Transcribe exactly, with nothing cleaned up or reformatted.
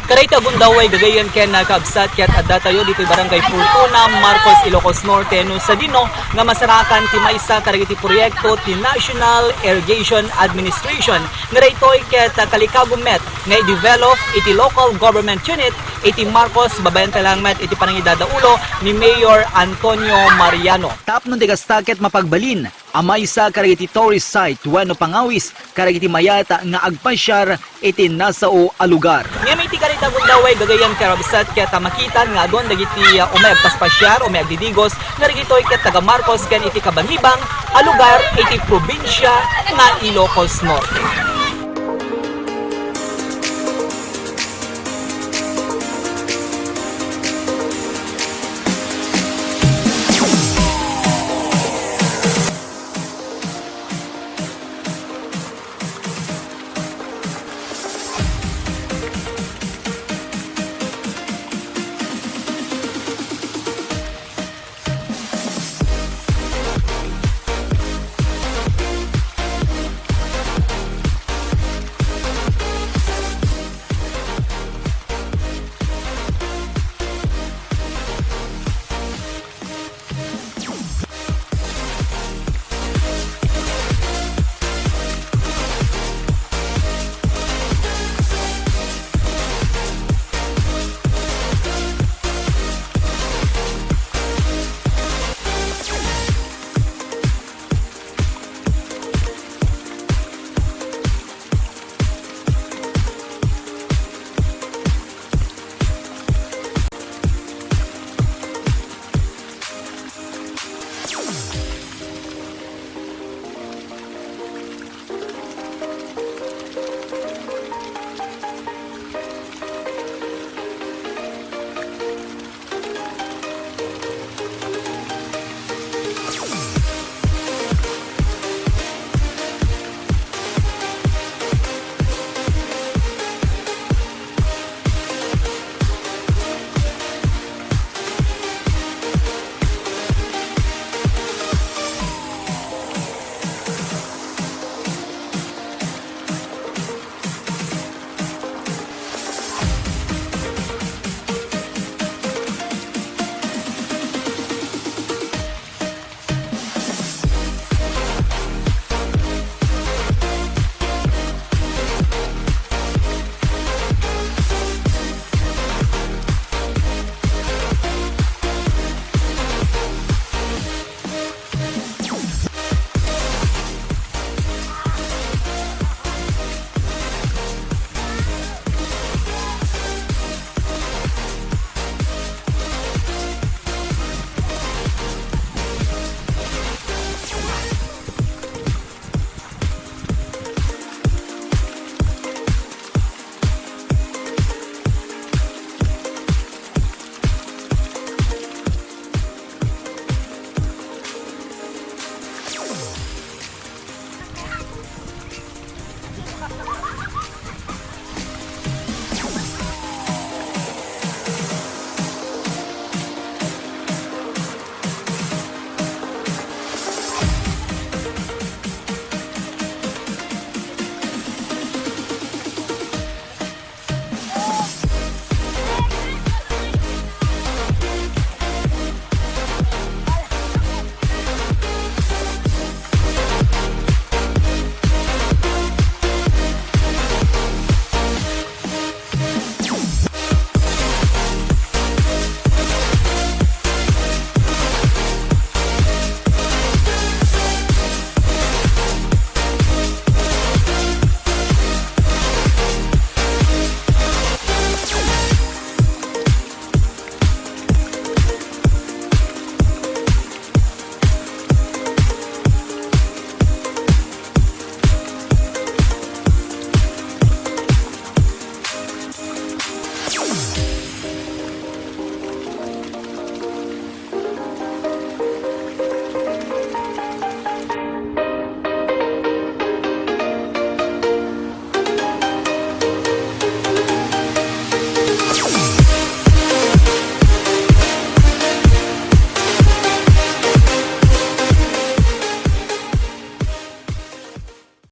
Kadayta gundaway gagayyem ken kakabsat ket adda tayo ditoy Barangay Fortuna, Marcos, Ilocos Norte, no sadino nga masarakan ti maysa kadagiti proyekto ti National Irrigation Administration nga daytoy ket kalikagum met nga i-develop iti local government unit iti Marcos, babaen pay laeng met iti panangidadaulo ni Mayor Antonio Mariano. Tapno ti kasta ket mapagbalin a maysa kadagiti tourist site wenno pangawis kadagiti mayat nga agpasiar iti nasao a lugar. Ngem iti kadayta gundaway gagayyem kakabsat ket makitan nga adun dagiti, ah, umay agpaspasiar, umay agdidigos nga dagitoy ket taga Marcos ken iti kabangibang a lugar iti probinsia nga Ilocos Norte.